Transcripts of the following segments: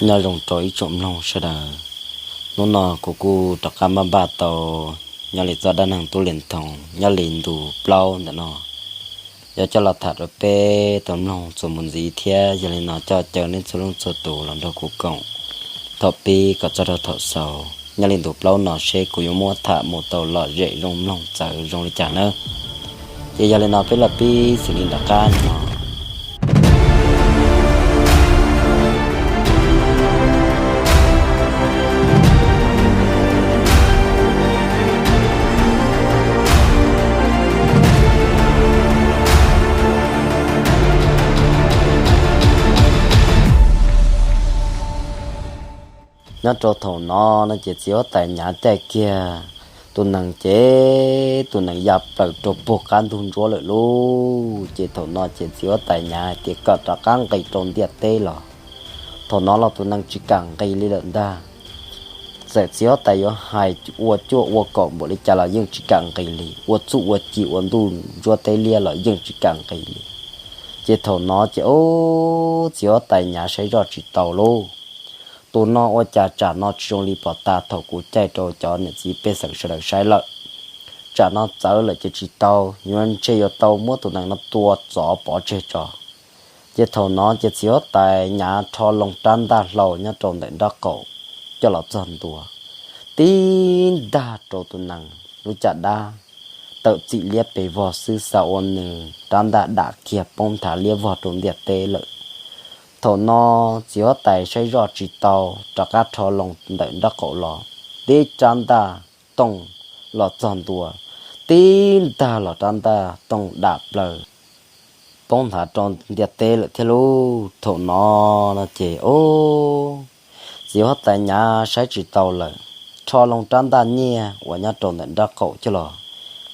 Nyob zoo rau ib tsoom mloog sawv daws, hnub no kuv kuj rov qab npaj npaj tau nyob li txoj dab neeg tub Lis Thoo nyob li ntu plaub ntawm no, yuav coj los tham rau peb tau mloog txuas mus ntxiv thiab. Yog li no coj caw nej txhua leej txhua tus los nrog kuv koom thaum pib kom txog rau thaum xaus nyob li ntu plaub no seb kuv yuav muab tham mus tau lom zem zoo mloog txawv zoo li cas nawb. Ces yog li no peb los pib xws li nram qab no. Nyob rau thaum no no ces txiv huab tais Nyav caij kiag tus nees ces tus nees ya plaws rau puag qab ntug ntsuab lawm lauj. Ces thaum no ces txiv huab tais Nyav hais tias kom rov qab nqis rau ntiaj teb los. Thaum no los tus nees tsis kam nqis li lawm ntag. Txawm txiv huab tais yuav hais ua cuaj ua kaum npaum li cas los yeej tsis kam nqis li, ua txuj ua ci ua ntuj ntsuab teb liab los yeej tsis kam nqis li. Ces thaum no ces ub, txiv huab tais Nyav saib zoj tsis tau lauj. Tus no ua cas tsam no tsis zoo li pom tas thaum kuv caij rau cov niam txiv pej xeem sawv daws saib lawm. Tsam no txawv lawm ces tsis tau, yuav ntshe yuav tau muab tus nees no tua txov pov tseg tso. Ces thaum no ces txiv huab tais Nyav rho loo rab ntaj hlau nyob rau ntawm nraub qaum coj los txog ntua, tib ntag rau tus nees lub caj dab, tawm txim liab pes vog xwb, xav ua nws rab ntaj dam kiag poob nthav liab vog rau ntiaj teb lawm. Thaum no txiv huab tais saib zoj tsis tau, rov qab rho loo ntawm nraub qaum los, tib rab ntaj tooj los txog ntua, tib ntag los rab ntaj tooj dam plaws poob nthav rau ntiaj teb lawm thiab lauj. Thaum no no ces ub, txiv huab tais Nyav saib tsis tau lawm, rho loo rab ntaj nyiaj uas nyob rau ntawm nraub qaum coj los,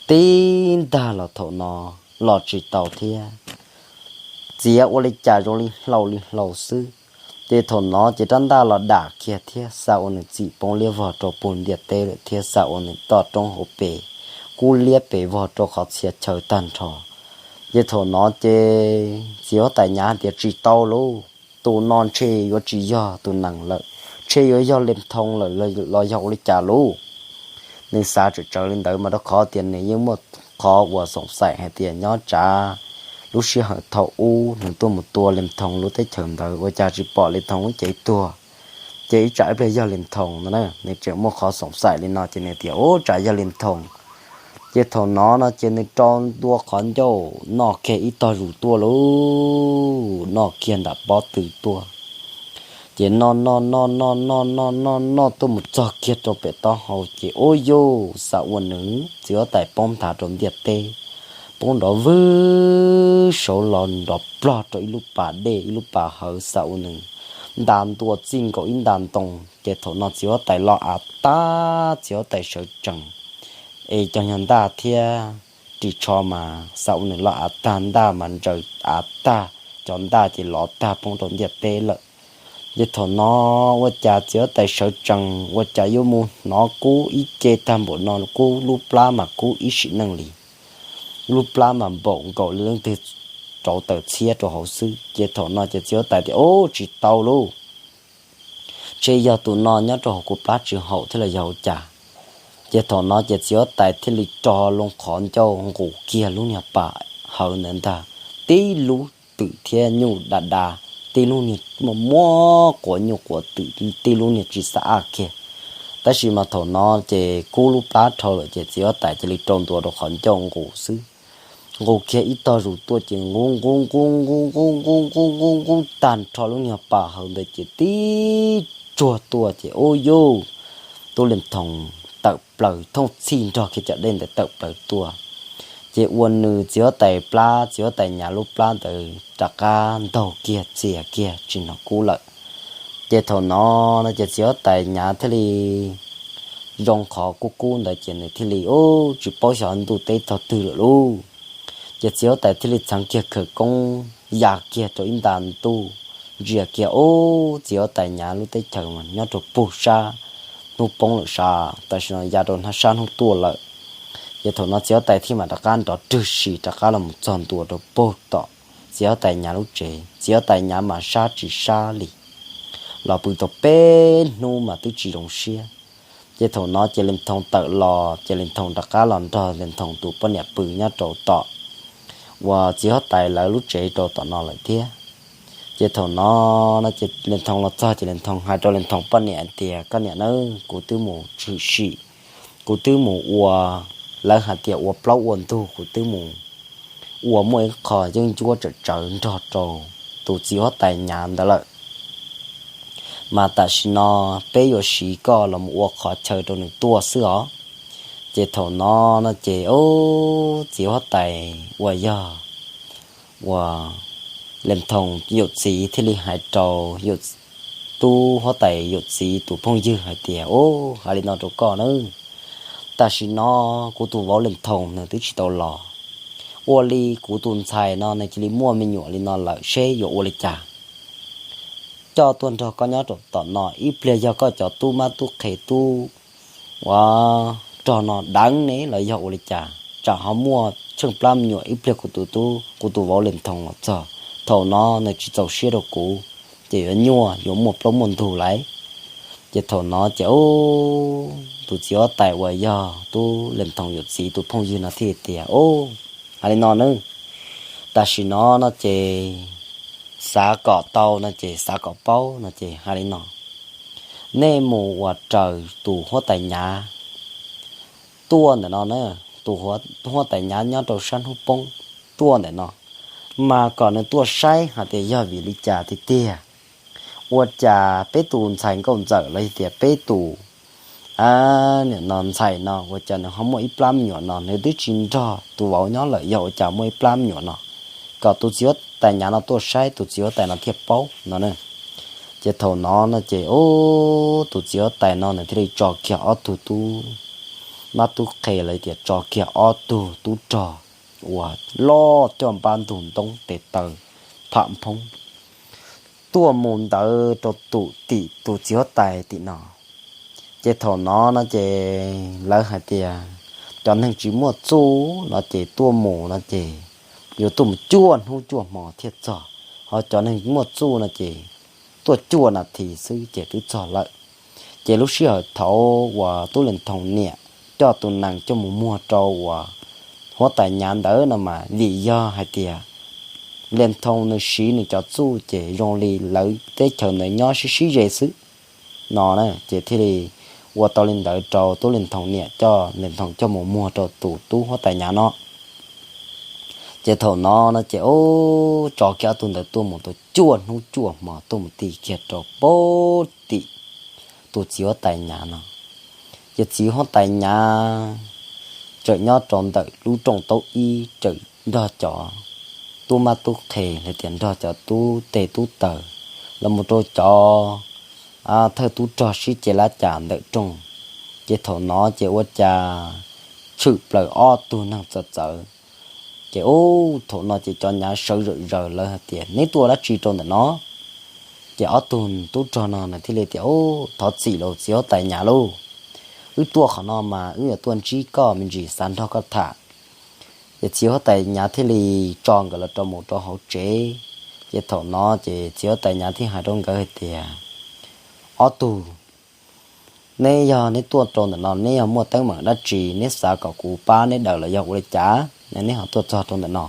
tib ntag los thaum no los tsis tau thiab. Txiav ua li cas zoo li hlau li hlau xwb. Ces thaum no ces rab ntaj los dam kiag thiab, xav ua nws txim poob liab vog rau puag ntiaj teb lawm thiab, xav ua nws toj roob hauv pes kub liab pes vog rau qhov txhia chaw tag nrho. Ces thaum no ces txiv huab tais Nyav hais tias tsis tau lauj, tus no ntshe yuav tsis yog tus nees lawm, ntshe yuav yog Lis Thoo lawm los yog ua li cas lauj. Nws xav tsawm tsawv li ntawd mas rau qhov tias nws yeej muaj qhov uas xoom xaim hais tias nyob tsav lub sij hawm thaum ub nws tuaj mus tua Lis Thoo lub teb chaws ntawd ua cas tsis pom Lis Thoo lub cev tuag, ces ib tsam ib pliag yog Lis Thoo no na. Nws tseem muaj qhov xoom xaim li no ces nws tias ub tsam yog Lis Thoo. Ces thaum no no ces nws rau ntua qhov ncauj noj kiag ib tog zus tuaj lauj, noj kiag nram pob tw tuaj. Ces noj noj noj noj noj noj noj noj tuaj mus txog kiag rau pem taub hau ces ub yuj, xav ua nws txiv huab tais poob nthav rau ntiaj teb, poob nrov vwg saud los nrov plog rau ib lub pas dej ib lub pas hawv, xav ua nws nta ntua txij nkaus ib nta ntoo. Ces thaum no txiv huab tais los av tag, txiv huab tais sawv tsees, es cov nyuag ntaj thiab ris tsho mas xav ua nws los av tag, ntaj mas ntsaws av tag, cov ntaj ces lov tag poob rau ntiaj teb lawm. Ces thaum no ua cas txiv huab tais sawv tsees ua cas yuav mus hnov kub ib ce tag npaum no, kub lub plab mas kub ib sim neej li, lub plab mas npaum nkaus li leej twg rauv taws txhiab rau hauv xwb. Ces thaum no ces txiv huab tais tias ub tsis tau lauj, ntshe yog tus no nyob rau hauv kuv plab tsis haum thiab los yog ua cas. Ces thaum no ces txiv huab tais thiaj li rau loo qhov ncauj nqus kiag lub niag pas hawv ntawd ntag, tib lub twm thiab nyuj da da, tib lub niag muaj muab quav nyuj quav twm, tib lub niag tsis xav aj kiag. Tab sis mas thaum no ces kub lub plab dhau lawm ces txiv huab tais cia li rau ntua rau qhov ncauj nqus xwb. Nqus kiag ib tog zus tuaj ces nqus nqus nqus nqus nqus nqus nqus nqus nqus tag nrho lub niag pas hawv ntawd ces tib tsuag tuaj ces ub yuj, tub Lis Thoo tawm plaws thooj txhij nrog kiag cov dej ntawd tawm plaws tuaj. Ces ua nws txiv huab tais plab, txiv huab tais Nyav lub plab ntawd rov qab ntaug kiag txias kiag tsis hnov kub lawm. Ces thaum no no ces txiv huab tais Nyav thiaj li zoo qhov kub kub ntawd ces nws thiaj li ub tsis paub xyov ntuj teb tog twg lawm lauj. Ces txiv huab tais thiaj li txheev kiag khawv koob ya kiag rau ib nta ntuj, ntsia kiag ub txiv huab tais Nyav lub teb chaws mas nyob rau puag sab hnub poob lawm sas, tam sim no ya rau hnab sab hnub tuaj lawm. Ces thaum no txiv huab tais thiaj mam rov qab nrov rwg si rov qab los mus txog ntua rau puag tom txiv huab tais Nyav lub tsev. Txiv huab tais Nyav mas sab tsis sab li, los pw tau peb hnub mas twb tsis zoo siab. Ces thaum no ces Lis Thoo tawm los ces Lis Thoo rov qab los nrog Lis Thoo tus poj niam pw nyob rau tom uas txiv huab tais lawv lub tsev rau tom no lawm thiab. Ces thaum no no ces Lis Thoo los txog ces Lis Thoo hais rau Lis Thoo poj niam tias, koj niam nawb, kuv twb mus tshwm sim, kuv twb mus ua, lawv hais tias ua plaub ua ntug, kuv twb mus ua muaj ib qho yeeb ncuab tsawm tsawv nrog rau tus txiv huab tais Nyav ntawd lawm. Mas tam sim no peb yuav siv koj los mus ua qhov chaw rau nws tuaj xwb os. Ces thaum no no ces ub, txiv huab tais uas yog uas Lis Thoo yawm txiv thiaj li hais rau tub huab tais yawm txiv tus phooj ywg hais tias, ub, hais li no rau koj nawb, tam sim no kuv tus vauv Lis Thoo nws twb tsis tau los, ua li kuv tus ntxhais no nws cia li muaj me nyuam li no lawm seb yuav ua li cas. Coj tuaj nrog koj nyob rau tom no ib pliag yog koj cov tub mab tub qhe tub ua rog no deev ne los yog ua li cas, tsam ho muaj tsheej plab me nyuam ib pliag kuv tus tub, kuv tus vauv Lis Thoo los txog, thaum no nws tsis txaus siab rau kuv, ces yuav nyuaj yuav muaj plaub muaj ntug lawm. Ces thaum no ces ub, tus txiv huab tais uas yog tub Lis Thoo yawm txiv tus phooj ywg no thiaj tias, ub, hais li no nawb, tam sim no no ces xav kom tau no ces xav kom paub no ces hais li no, nej mus uas raws tus huab tais Nyav tuaj ntawm no na, tus huab tais Nyav nyob rau sab hnub poob tuaj ntawm no, mas kom nws tuaj saib hais tias yog vim li cas tiag tiag, ua cas peb tus ntxhais nkauj ntxawm los yog tias peb tus, a, nim no ntxhais no ua cas nws ho muaj ib plab me nyuam no, nws twb tsis nrog tus vauv nyob lawm yog ua cas muaj ib plab me nyuam no, kom tus txiv huab tais Nyav no tuaj saib tus txiv huab tais no thiaj paub no na. Ces thaum no no ces ub, tus txiv huab tais no nws thiaj li tso kiag ob tug tub mab tub qhe los tias tso kiag ob tug tub rog uas loj coj npab ntug ntoob tes taw pham phoob tuaj mus ntawd rau tus tim tus txiv huab tais tim no. Ces thaum no no ces lawv hais tias cov neeg tsis muaj txuj no ces tuaj mus no ces yuav tuaj mus cuaj hnub cuaj hmo thiaj txog, ho cov neeg muaj txuj no ces tuaj cuaj nas this xwb ces twb txog lawm. Ces lub sij hawm thaum uas tub Lis Thoo niam coj tus nees coj mus muag rau uas huab tais Nyav ntawd no mas vim yog hais tias Lis Thoo nws siv nws cov txuj ces zoo li lawv teb chaws ntawd nyob sib sib ze xwb no na, ces thiaj li ua tau li ntawd rau tub Lis Thoo niam coj Lis Thoo coj mus muag rau tus tub huab tais Nyav no. Ces thaum no no ces ub, tso kiag ob tug ntawd tuaj mus tau cuaj hnub cuaj hmo tuaj mus ti kiag rau pem tim tus txiv huab tais Nyav no. Ces txiv huab tais Nyav tseem nyob rau ntawm lub rooj taub ib tseem nrog cov tub mab tub qhe los tias nrog cov tub teg tub taw los mus rau cov thawj tub rog sib ce lab cas ntawm rooj. Ces thaum no ces ua cas tshwm plaws ob tug neeg txawv txawv. Ces ub, thaum no ces cov Nyav sawv zawm zaws lawv hais tias, neb tuaj dab tsi rau ntawm no? Ces ob tug tub rog no nws thiaj li tias, ub, thov txim lauj txiv huab tais Nyav lauj, wb tuaj qhov no mas wb yuav tuaj ntsib koj me ntsis xav nrog koj tham. Ces txiv huab tais Nyav thiaj li tso nkawd los rau mus rau hauv tsev. Ces thaum no ces txiv huab tais Nyav thiaj hais rau nkawd hais tias, ob tug, neb yog neb tuaj rau ntawm no neb yog muaj teeb meem dab tsi, neb xav kom kuv pab neb daws los yog ua li cas neb ho tuaj txog rau ntawm no?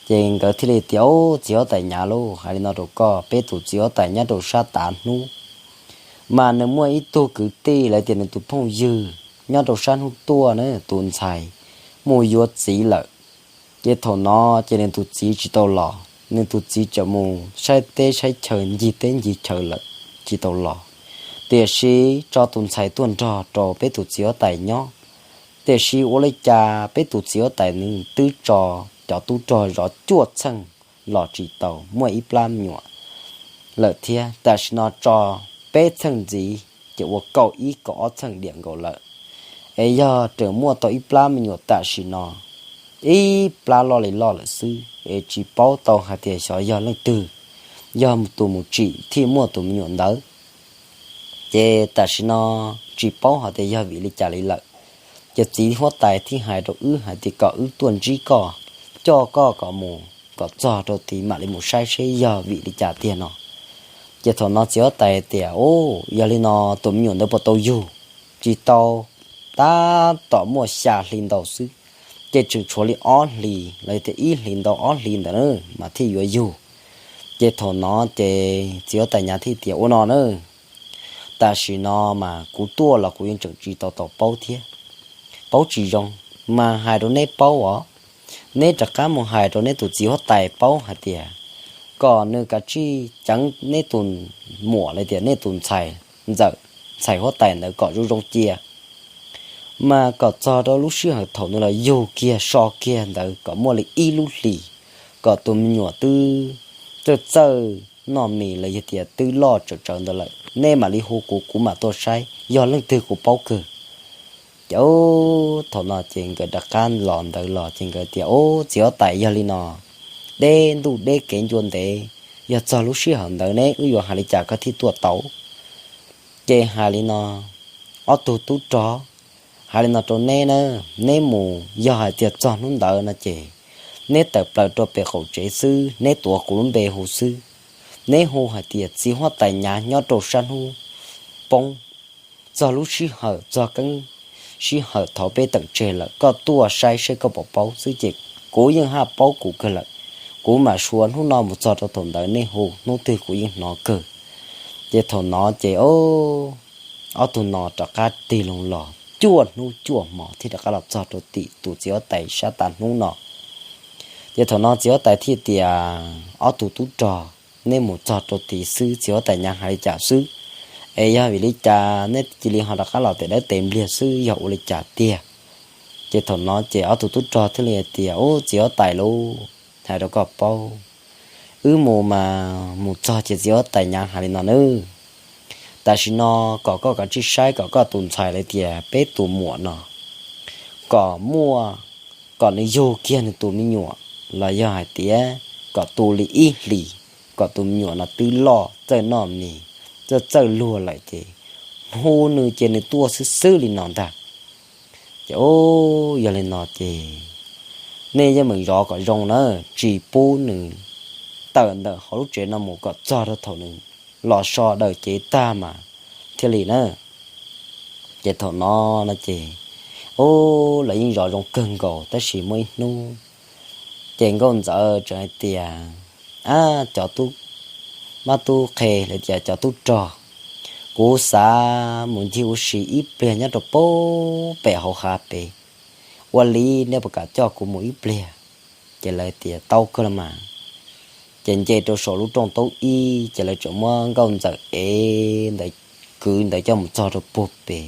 Ces nkawd thiaj li tias, ub, txiv huab tais Nyav lauj, hais li no rau koj, peb tus txiv huab tais nyob rau sab tav hnub, mas nws muaj ib tug kwv tij los tias nws tus phooj ywg nyob rau sab hnub tuaj na, tus ntxhais mus yuav txiv lawm. Ces thaum no ces nws tus txiv tsis tau los, nws tus txiv tseem mus saib teb saib chaw ncig teb ncig chaw lawm tsis tau los. Tiam sis tso tus ntxhais tuaj nrog rau peb tus txiv huab tais nyob. Tiam sis ua li cas peb tus txiv huab tais nws twb tso cov tub rog zov cuaj txheej los tsis tau, muaj ib plab me nyuam lawm thiab. Tam sim no tso peb txheej ntxiv ces ua kaum ib kaum ob txheej diam nkaus lawm. Es yog tseem muaj tau ib plab me nyuam tam sim no, ib plab loj li loj lawm xwb, es tsis paub tau hais tias xyov yog leej twg, yog tus mus tsim thiaj muaj tus me nyuam ntawd. Ces tam sim no tsis paub hais tias yog vim li cas li lawm. Ces txiv huab tais thiaj hais rau wb hais tias kom wb tuaj ntsib koj, coj koj kom mus kom txog rau tid mam li mus saib seb yog vim li cas tiag no. Ces thaum no txiv huab tais tias, Ub, yog li no tus me nyuam ntawd puas tau yug? Tsis tau, tab tom muaj xya hli ntau xwb, ces tseem tshuav li ob hlis los yog tias ib hlis ntau ob hlis ntawd na mas thiaj yuav yug. Ces thaum no ces txiv huab tais Nyav thiaj tias, Ua no na, tam sim no mas kuv tuaj los kuv yeej tseem tsis tau tau paub thiab. Paub tsis zoo, mas hais rau neb paub os, neb rov qab mus hais rau neb tus txiv huab tais paub hais tias kom nws kav tsij ceev neb tus muam los tias neb tus ntxhais, ntxawm, ntxhais huab tais ntawd kom zoo zoo cia, mas kom txog rau lub sij hawm thaum nws los yug kiag so kiag ntawd kom muaj li ib lub hlis, kom tus me nyuam twb txawj txawj noj mis los yog tias twb loj tsawv tsawv ntawd lawm nej mam li hu kuv, kuv mam tuaj saib yog leej twg kuv paub kawg. Ces thaum no ces nkawd rov qab los ntawd los ces nkawd tias, Ub, txiv huab tais, yog li no, deb ntuj deb kev ncua ntev, yog txog lub sij hawm ntawd ne wb yuav hais li cas koj thiaj tuaj tau? Ces hais li no, ob tug tub rog, hais li no rau neb na, neb mus yog hais tias txog hnub ntawd no ces neb tawm plaws rau pem qaum tsev xwb, neb tuav kuv lub npe hu xwb. Neb hu hais tias txiv huab tais Nyav nyob rau sab hnub poob, txog lub sij hawm txog keeb sij hawm thaum peb tawm tseg lawm koj tuaj saib seb koj puas paub xwb ces kuv yeej haj paub kuv kawg lawm. Kuv mam suav hnub no mus txog rau thaum ntawd nej hu hnub twg kuv yeej hnov kawg. Ces thaum no ces ob tug no rov qab tig loo los cuaj hnub cuaj hmo thiab rov qab los txog rau tim tus txiv huab tais sab tav hnub no. Ces thaum no txiv huab tais thiaj tias, Ob tug tub rog, nej mus txog rau tid xwb, txiv huab tais Nyav hais li cas xwb, es yog vim li cas neb cia li ho rov qab los tes dawb tes npliag xwb yog ua li cas tiag? Ces thaum no ces ob tug tub rog thiaj li hais tias, Ub, txiv huab tais lauj, hais rau koj paub, wb mus mas mus txog ces txiv huab tais Nyav hais li no nawb, tam sim no kom koj kav tsij saib kom koj tus ntxhais lawm tias peb tus muam no kom muaj, kom nws yug kiag nws tus me nyuam los yog hais tias kom tu li ib hlis, kom tus me nyuam no twb loj txawj noj mis, txawj txawj luag lawm ces hu nws ces nws tuaj xwb xwb li no ntag. Ces yog li no ces nej yeej meem zov kom zoo na, tsis pub nws tawm ntawm hauv lub tsev no mus kom txog rau thaum nws los so daws cev tag mas thiaj li na. Ces thaum no no ces, ub, lawv yeej zov zoo kawg nkaus tab sis muaj ib hnub ces nkauj ntxawm tseem hais tias, Ab, cov tub, mab tub qhe los tias cov tub rog, kuv xav mus ncig ua si ib pliag nyob rau pem hauv hav pem, ua li nej puas kam coj kuv mus ib pliag? Ces lawv tias, Tau kawg los mas. Ces nce rau saum lub rooj taub ib ces lawv tseem muab nkauj ntxawm ev ntawd, kwv ntawd coj mus txog rau puag pem,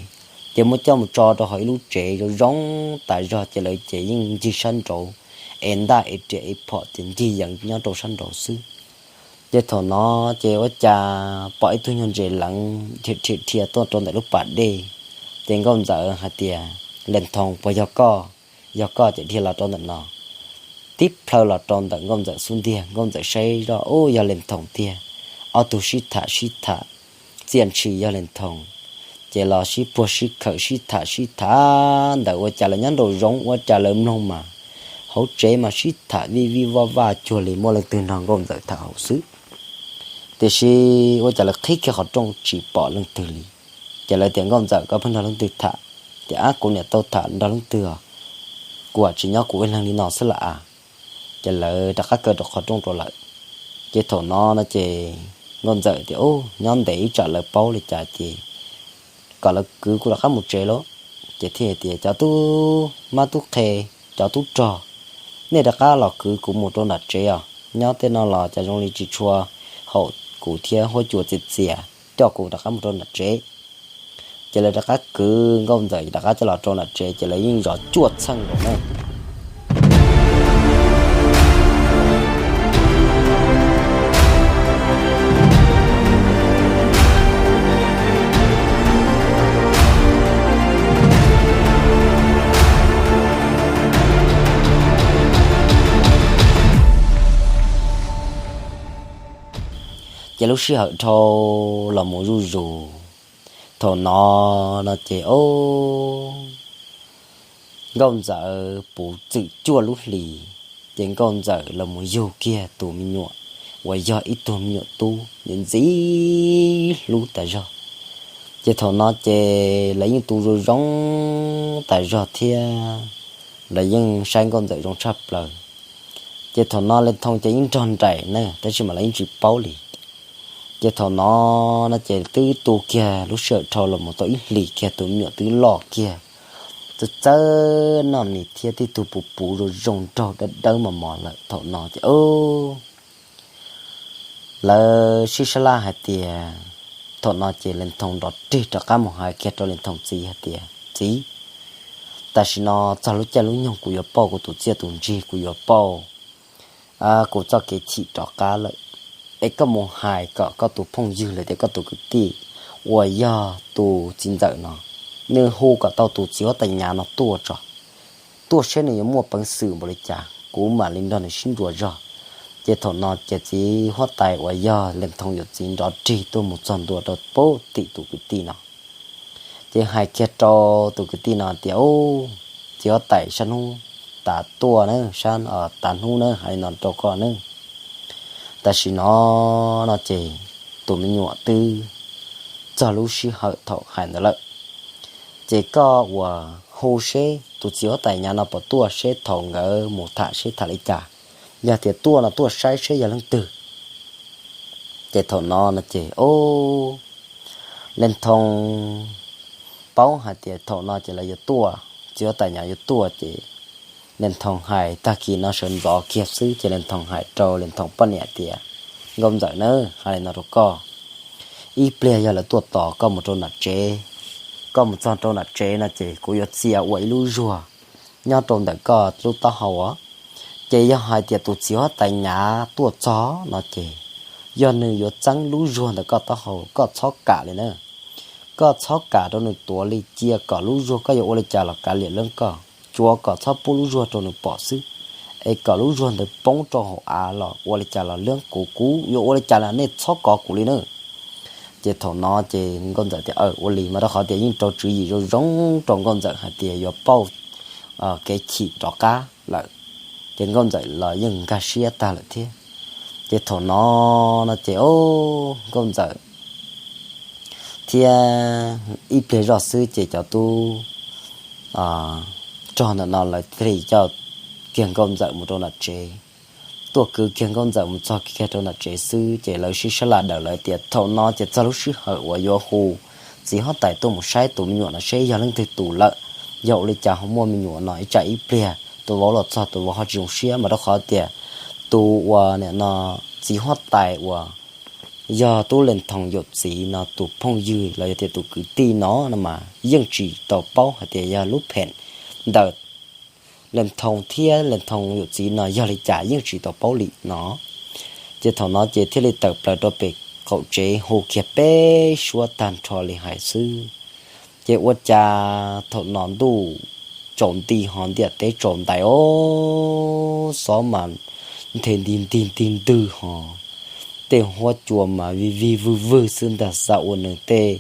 ces muab coj mus tso rau hauv ib lub tsev zoo zoo tas zog ces lawv ces yeej ncig sab nraud, ev ntaj ev riam ev phom ces ncig yees nyob rau sab nraud xwb. Ces thaum no ces ua cas pom ib tug nyuag ntses leev dhia dhia tuaj rau ntawm lub pas dej. Ces nkauj ntxawm hais tias, Lees Thoos, puas yog koj? Yog koj ces dhia los rau ntawm no. Tib plhaw los rau ntawm nkauj ntxawm xub ntiag, nkauj ntxawm saib zoj, ub, yog Lees Thoos tiag. Ob tug sib tham sib tham, txia ntshis yog Lees Thoos, ces los sib puag sib khawm sib tham sib tham ntawd ua cas lawv nyob nraum zoov ua cas lawv mloog mas hauv tsev mas sib tham vij vij vaj vaj cuag li muaj leej twg nrog nkauj ntxawm tham hauv xwb. Tiam sis ua cas lawv qhib kiag qhov rooj tsis pom leej twg li. Ces lawv tias, Nkauj ntxawm, koj pheej nrog leej twg tham? Tias, Ab, kuv niam tau tham nrog leej twg os, kuv tsis nyob kuv ib leeg li no xwb lawm a. Ces lawv rov qab kaw rau qhov rooj rau lawm. Ces thaum no no ces nkauj ntxawm tias, Ub, nyob ntev ib tsam lawv paub li cas ces kom lawv kwv kuv rov qab mus tsev lauj. Ces thiaj tias, Cov tub mab tub qhe, cov tub rog, nej rov qab los kwv kuv mus rau nram tsev os. Nyob tej no los cas zoo li tsis tshua haum kuv thiab, huab cua txias txias, coj kuv rov qab mus rau nram tsev. Ces lawv rov qab kwv nkauj ntxawm rov qab coj los rau nram tsev ces lawv yeej zov cuaj txheej nkaus na. Ces lub sij hawm dhau los mus zuj zus, thaum no no ces ob, nkauj ntxawm puv txwm cuaj lub hlis, ces nkauj ntxawm los mus yug kiag tus me nyuam uas yog ib tug me nyuam tub ntxim hlub tas zog. Ces thaum no ces lawv yeej tu zoo zoo tas zog thiab lawv yeej saib Nkauj Ntxawm zoo tshaj plaws. Ces thaum no Lee Thoo ces yeej nrog nraim na, tab sis mas lawv yeej tsis paub li. Ces thaum no no ces twb tu kiag lub sij hawm dhau los mus tau ib hlis kiag tus me nyuam twb loj kiag, txawj txawj noj nis thiab tib tug puv puv zoo zoo nraug dawb dawb mos mos lawm. Thaum no ces lawv sib sab laj hais tias, thaum no ces Lee Thoo nrov rig rov qab mus hais kiag rau Lee Thoo txiv hais tias, Txiv, tam sim no txog lub caij lub nyoog kuv yuav pauj kuv tus txiaj tus ntsig, kuv yuav pauj kuv txoj kev chim rov qab lawm. Es koj mus hais kom koj tus phooj ywg los tias koj tus kwv tij uas yog tus txiv ntxawm no, nws hu kom tau tus txiv huab tais Nyav no tuaj tso, tuaj seb nws yuav muaj peev xwm npaum li cas kuv mam li nrog nws sib ntsuas zog. Ces thaum no ces txiv huab tais uas yog Lee Thoo yawm txiv nrov rig tuaj mus txog ntua rau pem tim tus kwv tij no. Ces hais kiag rau tus kwv tij no tias, Ub, txiv huab tais, sab hnub tas tuaj na, sab, tas hnub na, hais li no rau koj na. Tam sim no no ces tus me nyuam twb txog lub sij hawm thaum hais ntawd lawm. Ces koj ua hu seb tus txiv huab tais Nyav no puas tuaj seb thaum nkawd mus tham seb tham li cas. Yog tias tuaj no tuaj saib seb yog leej twg. Ces thaum no no ces, o, Lee Thoo paub hais tias thaum no ces lawv yuav tuaj, txiv huab tais Nyav yuav tuaj ces Lee Thoo hais tag kis no sawv ntxov kiag xwb ces Lee Thoo hais rau Lee Thoo poj niam tias, Nkauj Ntxawm na, hais li no rau koj, ib pliag yog lawv tuaj tos koj mus rau nram tsev, koj mus txog rau nram tsev no ces kuv yuav txia ua ib lub zuag nyob rau ntawm koj lub taub hau os. Ces yog hais tias tus txiv huab tais Nyav tuaj txog no ces yog nws yuav txeeb lub zuag ntawm koj taub hau, koj txhob kam li na. Koj txhob kam rau nws tuav li, cia kom lub zuag koj yuav ua li cas los kav liam lawm koj, tsuav kom txhob pub lub zuag rau nws pom xwb. Es kom lub zuag ntawd poob rau hauv av los ua li cas los lawm kuv, kuv yuav ua li cas los nej txhob kov kuv li na. Ces thaum no ces Nkauj Ntxawm tias, Aw, ua li mas, rau qhov tias yeej rau tswv yim zoo zoo rau Nkauj Ntxawm hais tias yuav pauj kev chim rov qab lawm. Ces Nkauj Ntxawm los yeej nkag siab tag lawm thiab. Ces thaum no no ces, o, Nkauj Ntxawm thiab ib pliag zoj xwb ces cov tub rog ntawm no lawv thiaj li coj kiag Nkauj Ntxawm mus rau nram tsev. Tuaj kwv kiag Nkauj Ntxawm mus txog kiag rau nram tsev xwb ces lawv sib sab laj daws lawv tias thaum no ces txog lub sij hawm uas yuav hu txiv huab tais tuaj mus saib tus me nyuam no seb yog leej twg tus lawm. Yog ua li cas ho muaj me nyuam no ib tsam ib pliag tus vauv los txog tus vauv ho tsis zoo siab mas rau qhov tias tus uas nim no txiv huab tais uas yog tub Leej Thoo yawm txiv no tus phooj ywg los yog tias tus kwv tij no no mas yeej tsis tau paub hais tias yog lub phem ntawm Leej Thoo thiab Leej Thoo yawm txiv no yog li cas yeej tsis tau paub li no. Ces thaum no ces thiaj li tawm plaws rau pem qaum tsev hu kiag peb suab tag nrho li hais xwb. Ces ua cas thaum no ntuj tsaus nti ho ntiaj teb tsaus ntais os, xob mas nthe nti nti nti ntwg ho, tej huab cua mas vij vij vwg vwg xwb ntag, xav ua nws tej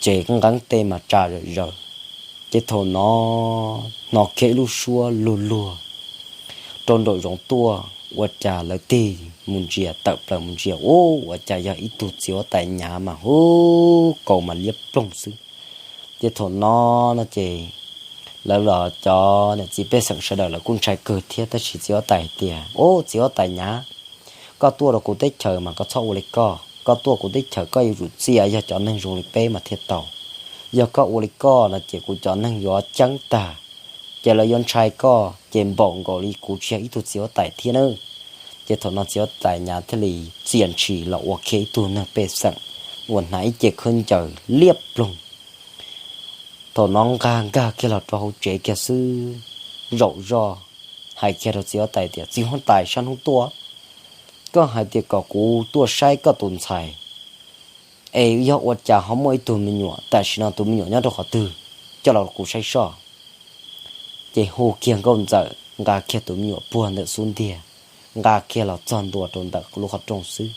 tsev nqeeb tej mas tsa zawm zaws. Ces thaum no hnov kiag ib lub suab luag luag rau nraum zoov tuaj, ua cas lawv tig mus ntsia, tawm plaws mus ntsia, ub, ua cas yog ib tug txiv huab tais Nyav mas hu, kaus mas liab ploog xwb. Ces thaum no no ces lawv los cov niam txiv pej xeem sawv daws lawv kuj ntshai kawg thiab, tab sis txiv huab tais hais tias, Ub, txiv huab tais Nyav, koj tuaj rau kuv teb chaws mas koj txhob ua li koj, koj tuaj kuv teb chaws koj yuav tsum txia yog cov neeg zoo li peb mas thiaj tau. Yog koj ua li koj no ces kuv cov neeg yuav ceeb tag, ces lawv yuav ntshai koj ces npaum nkaus li kuv tsis yog ib tug txiv huab tais thiab nawb. Ces thaum no txiv huab tais Nyav thiaj li txia ntshis los ua kiag ib tug neeg pej xeem uas hnav ib ce khaub ncaws liab ploog. Thaum no nqa nkag kiag los rau hauv tsev kiag xwb, zaum zoj hais kiag rau txiv huab tais tias, Txiv huab tais, sab hnub tuaj koj hais tias kom kuv tuaj saib koj tus ntxhais, es yog ua cas ho muaj ib tug me nyuam, tam sim no tus me nyuam nyob rau qhov twg, coj los kuv saib soj. Ces hu kiag Nkauj Ntxawm nqa kiag tus me nyuam puag ntawm xub ntiag, nqa kiag los txog ntua rau ntawm lub qhov rooj xwb.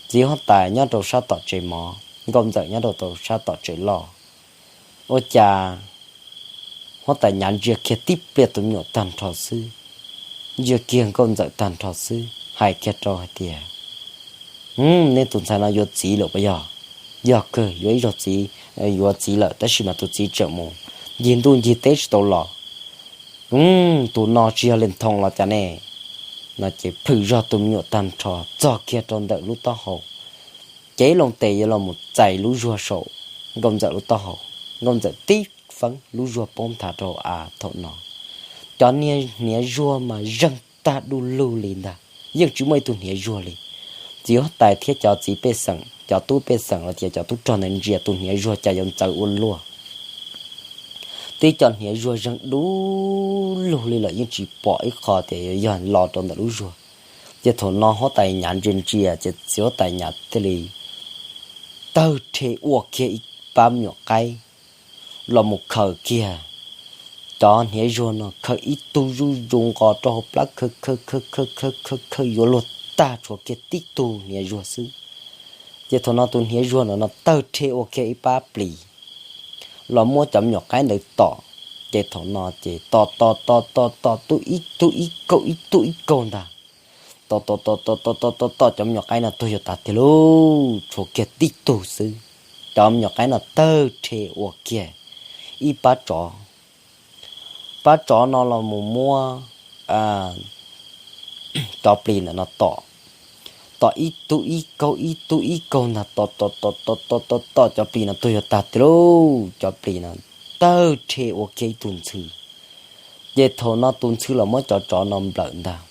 Txiv huab tais nyob rau sab tom tsev mov, Nkauj Ntxawm nyob rau sab tom tsev loj. Ua cas huab tais Nyav ntsia kiag tib pliag tus me nyuam tag nrho xwb, ntsia kiag Nkauj Ntxawm tag nrho xwb, hais kiag rau hais tias, Nej tus ntxhais no yuav txiv lawm puas yog? Yog kawg, yuav ib zaug txiv, yuav txiv lawm, tab sis mas tus txiv tseem mus ncig ntuj ncig teb tsis tau los. Tus no tsis yog Lis Thoo los cas ne? No ces plhws zog tus me nyuam tag nrho txog kiag rau ntawm lub taub hau, cev loo tes yuav los mus txais lub zuag saum Nkauj Ntxawm lub taub hau. Nkauj Ntxawm tib feeb lub zuag poob nthav rau av. Thaum no cov niag hniav zuag mas zeeg tag du lug li ntag, yeej tsis muaj ib tug hniav zuag li. Txiv huab tais thiab cov txiv pej xeem, cov tub pej xeem los tias cov tub rog ntawd ntsia tus hniav zuag cas yuav ntxawv ua luaj. Tib co hniav zuag zeeg du lug li lawm yeej tsis pom ib qho tias yuav yog los rau ntawm lub zuag. Ces thaum no huab tais Nyav ntsia ntsia ces txiv huab tais Nyav thiaj li tawg rhe ua kiag ib pab me nyuam qaib los mus khaws kiag cov hniav zuag no, khaws ib tug zuj zus nqos rau hauv plab, khaws khaws khaws khaws khaws khaws yuav luag tag, tshuav kiag tib tug hniav zuag xwb. Ces thaum no tus hniav zuag no no tawg rhe ua kiag ib pab plis los muab cov me nyuam qaib ntawd tom. Ces thaum no ces tom tom tom tom tom tub ib tug ib kaug ib tug ib kaug ntag. Tom tom tom tom tom tom tom tom cov me nyuam qaib no tuag yuav tas tiag lauj, tshuav kiag tib tug xwb. Cov me nyuam qaib no tawg rhe ua kiag ib pab tsov. Pab tsov no los mus muab cov plis ntawm no tom, tom ib tug ib kaug ib tug ib kaug ntag, tom tom tom tom tom tom tom cov plis no tuag yuav tag tiag lauj, cov plis no tawg rhe ua kiag ib tug ntxhw. Ces thaum no tus ntxhw los muab cov tsov no nplawm ntag.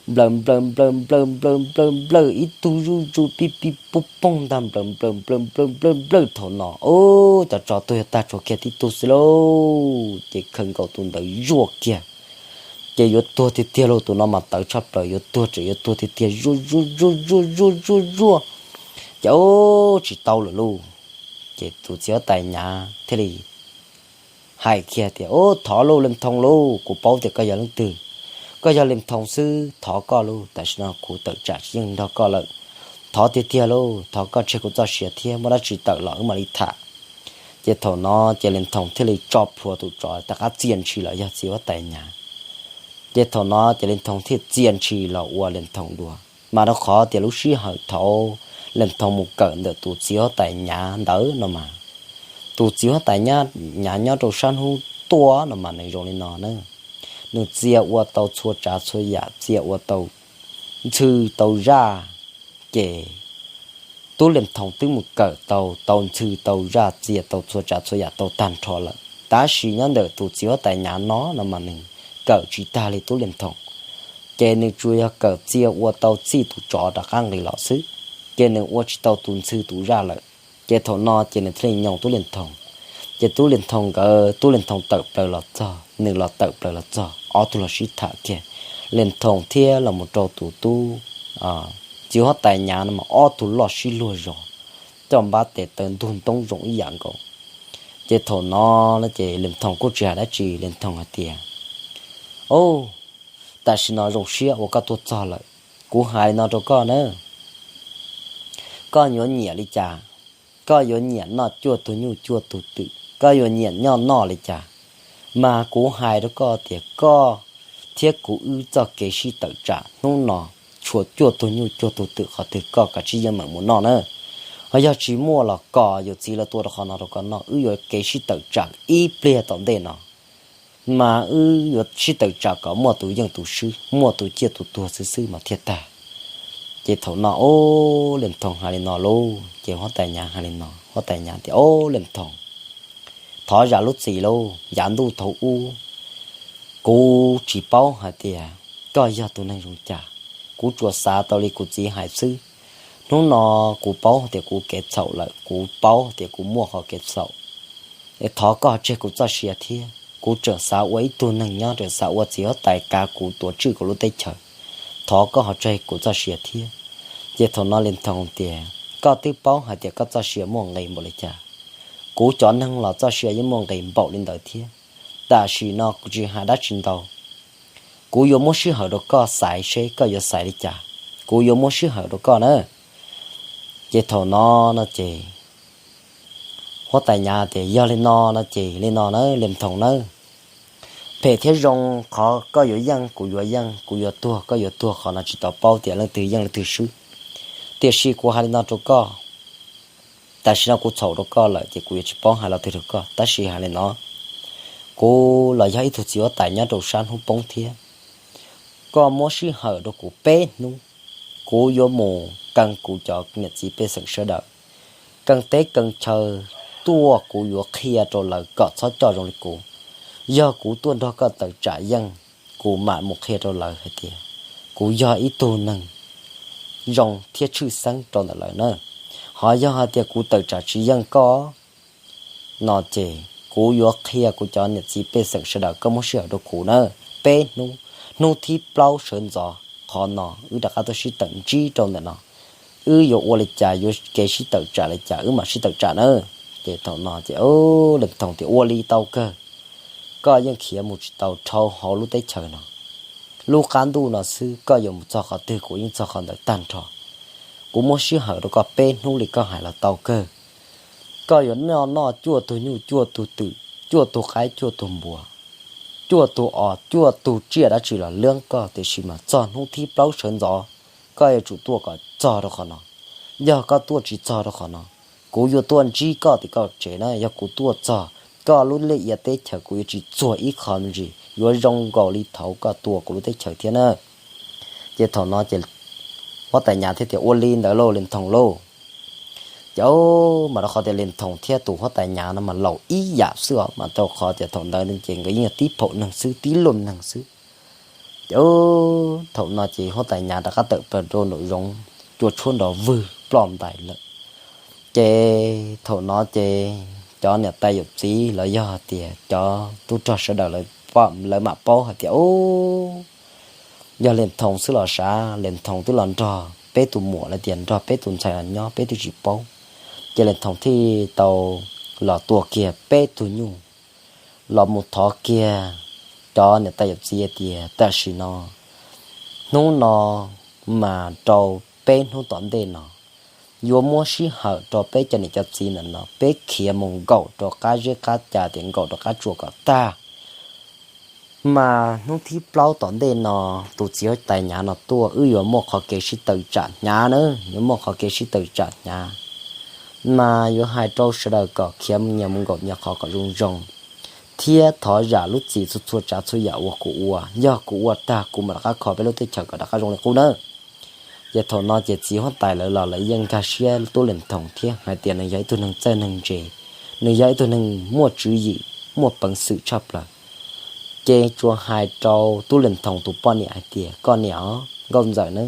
Nplawm nplawm nplawm nplawm nplawm nplawm nplawm ib tug zuj zus pib pib pub poog ntag, nplawm nplawm nplawm nplawm nplawm nplawm. Thaum no, ub, cov tsov tuag yuav tag, tshuav kiag tib tug xwb lauj. Ces khaws nkaus tus ntawd zuaj kiag, ces yuav tuag tiag tiag lauj, tus no mas tawv tshaj plaws, yuav tuag tseem yuav tuag tiag tiag, zuaj zuaj zuaj zuaj zuaj zuaj zuaj. Ces ub, tsis tau lawm lauj. Ces tus txiv huab tais Nyav thiaj li hais kiag tias, Ub, thov lauj Lis Thoo lauj, kuv paub tias koj yog leej twg. Koj yog Lis Thoo xwb, thov koj lauj, tam sim no kuv tawm tsam tsis yeej nrog koj lawm. Thov tiag tiag lauj, thov koj tseg kuv txoj sia thiab, muaj dab tsi tawm los wb mam li tham. Ces thaum no ces Lis Thoo thiaj li tso plhuav tus tsov rov qab txia ntshis los yog txiv huab tais Nyav. Ces thaum no ces Lis Thoo thiaj txia ntshis los ua Lis Thoo dua. Mas rau qhov tias lub sij hawm thaud Lis Thoo mus kawm ntawm tus txiv huab tais Nyav ntawd no mas, tus txiv huab tais Nyav nyob rau sab hnub tuaj no mas nws zoo li no na. Nws txia ua tau txhua tsav txhua yam, txia ua tau ntxhw tau zaj. Ces tub Lis Thoo twb mus kawm tau, tau ntxhw tau zaj, txia tau txhua tsav txhua yam tau tag nrho lawm, tab sis nyob ntawm tus txiv huab tais Nyav no no mas nws kawm tsis tag li tub Lis Thoo. Ces nws tsuas yog kawm txia ua tau txij tus tsov rov qab nqis los xwb, ces nws ua tsis tau tus ntxhw tus zaj lawm. Ces thaum no ces nws thiaj li nyoos tub Lis Thoo. Ces tub Lis Thoo nkawd, tub Lis Thoo tawm plaws los txog, nws los tawm plaws los txog, ob tug los sib tham kiag. Lis Thoo thiab los mus rau tus tub txiv huab tais Nyav no mas ob tug loj sib luag zos, coj npab tes taw ntug ntoob zoo ib yam nkaus. Ces thaum no ces Lis Thoo kuj tsis hais dab tsi, Lis Thoo hais tias, Ub, tam sim no zoo siab uas koj tuaj txog lawm. Kuv hais li no rau koj na, koj yuav nyiam li cas? Koj yuav nyiam noj cuaj tug nyuj cuaj tug twm, koj yuav nyiam noj noj li cas? Mas kuv hais rau koj tias koj thiab kuv wb txoj kev sib tawm tsam hnub no tshuav cuaj tug nyuj cuaj tug twm qhov twg koj kav tsij yeej meem mus noj na. Ho yog tsis muaj los kom yawm txiv lawv tua rau qhov no rau koj noj, wb yuav kev sib tawm tsam ib pliag tom ntej no. Mas wb yuav sib tawm tsam kom muaj tus yeej tus swb, muaj tus ciaj tus tuag xwb xwb mas thiaj tag. Ces thaum no ub, Lis Thoo hais li no lauj, ces huab tais Nyav hais li no, huab tais Nyav tias, Ub, Lis Thoo, thov zam lub txim lauj, yav ntuj thaum ub kuv tsis paub hais tias koj yog tus neeg zoo cas, kuv tsuas xav tau li kuv txiv hais xwb. Hnub no kuv paub tias kuv kev txhaum lawm, kuv paub tias kuv muaj qhov kev txhaum. Es thov koj ho tseg kuv txoj sia thiab, kuv tseem xav ua ib tug neeg nyob, tseem xav ua txiv huab tais kav kuv tuav tswj kuv lub teb chaws. Thov koj ho tseg kuv txoj sia thiab. Ces thaum no Lis Thoo tias, Koj twb paub hais tias koj txoj sia muaj nqis npaum li cas, kuv cov neeg los txoj sia yeej muaj nqis npaum li ntawd thiab. Tam sim no kuv tsis hais dab tsi ntau, kuv yuav muab sij hawm rau koj xaiv seb koj yuav xaiv li cas. Kuv yuav muab sij hawm rau koj na. Ces thaum no no ces huab tais Nyav tias, Yog li no no ces li no na Lis Thoo na, phem thiab zoo qhov koj yuav yeej kuv yuav yeej, kuv yuav tuag koj yuav tuag, qhov no tsis tau paub tias leej twg yeej leej twg swb. Tiam sis kuv hais li no rau koj, tam sim no kuv txhaum rau koj lawm ces kuv yuav tsis paub hais lo twg rau koj, tab sis hais li no, kuv los yog ib tug txiv huab tais nyob rau sab hnub poob thiab. Koj muab sij hawm rau kuv peb hnub, kuv yuav mus kee kuv cov niam txiv pej xeem sawv daws, kee teb kee chaw tuaj, kuv yuav qhia rau lawv kom txhob coj zoo li kuv. Yog kuv tuaj nrog koj tawm tsam yeej, kuv mam mus qhia rau lawv hais tias kuv yog ib tug neeg zoo thiab tshwj xeeb rau ntawm lawv na. Ho yog hais tias kuv tawm tsam tsis yeej koj no ces kuv yuav qhia kuv cov niam txiv pej xeem sawv daws, koj muab sij hawm rau kuv na, peb hnub, hnub thib plaub sawv ntxov qhov no wb rov qab tuaj sib tawm ntsib rau ntawm no. Wb yuav ua li cas, yuav kev sib tawm tsam li cas wb mam sib tawm tsam na. Ces thaum no ces Leej Thoom tias ua li tau kawg, koj yeej khiav mus tsis tau dhau hauv lub teb chaws no. Lub qab ntuj no xwb, koj yuav mus txog qhov twg kuv yeej txog qhov ntawd tag nrho. Kuv muab sij hawm rau koj peb hnub li koj hais los tau kawg. Koj yuav noj noj cuaj tug nyuj cuaj tug twm, cuaj tug qaib cuaj tug npua, cuaj tug os cuaj tug tsiaj dab tsi los lwb koj, tiam sis mas txog hnub thib plaub sawv ntxov koj yuav tsum tuaj kom txog rau qhov no. Yog koj tuaj tsis txog rau qhov no, kuv yuav tuaj ntsib koj tim koj tsev na. Yog kuv tuaj txog, koj lub liaj ia teb chaws kuv yuav tsis txuag ib qho me ntsis, yuav zoo nkaus li thaum koj tua kuv lub teb chaws thiab na. Ces thaum no ces huab tais Nyav thiaj tias ua li ntawd lauj Leej Thoom lauj. Ces mas rau qhov tias Leej Thoom thiab tus huab tais Nyav no mas laus ib yam xwb os, mas rau qhov tias thaum ntawd ces nkawd yeej yog tib phaum neeg xwb, tib luaj neeg xwb. Ces thaum no ces huab tais Nyav rov qab tawm plaws rau nraum zoov, cua tshuab nrov vwg ploj ntais lawm. Ces thaum no ces cov niam tais yawm txiv los yog hais tias cov tub rog sawv daws lawv mam paub hais tias, Ub, yog Leej Thoom xwb los sav, Leej Thoom twb los nrog peb tus muam los tias nrog peb tus ntxhais los nyob, peb twb tsis paub. Ces Leej Thoom thiaj tau los tua kiag peb tug nyuj, los mus thov kiag cov niam tais yawm txiv hais tias tam sim no, hnub no mas rau peb hnub tom ntej no, yuav muab sij hawm rau peb cov niam cov txiv ntawm no peb khiav mus nkaum rau qab zeb qab ca, tias nkaum rau qab tsua kom tag. Mas hnub thib plaub tom ntej no tus txiv huab tais Nyav no tuaj, wb yuav muaj qhov kev sib tawm tsam hnyav na, yuav muaj qhov kev sib tawm tsam hnyav. Mas yuav hais rau sawv daws kom khiav nyias mus nkaum nyias qhov kom zoo zoo, thiab thov zam lub txim txhua txhua tsav txhua yam uas kuv ua. Yog kuv ua tag kuv mam rov qab kho peb lub teb chaws kom rov qab zoo li qub nawb. Ces thaum no ces txiv huab tais lawv los lawv yeej nkag siab tub Leej Thoom thiab hais tias nws yog ib tug neeg txawj neeg ntse, nws yog ib tug neeg muaj tswv yim, muaj peev xwm tshaj plaws. Ces tsuas hais rau tub Leej Thoom tus poj niam hais tias, Koj niam os, nkauj ntxawm na,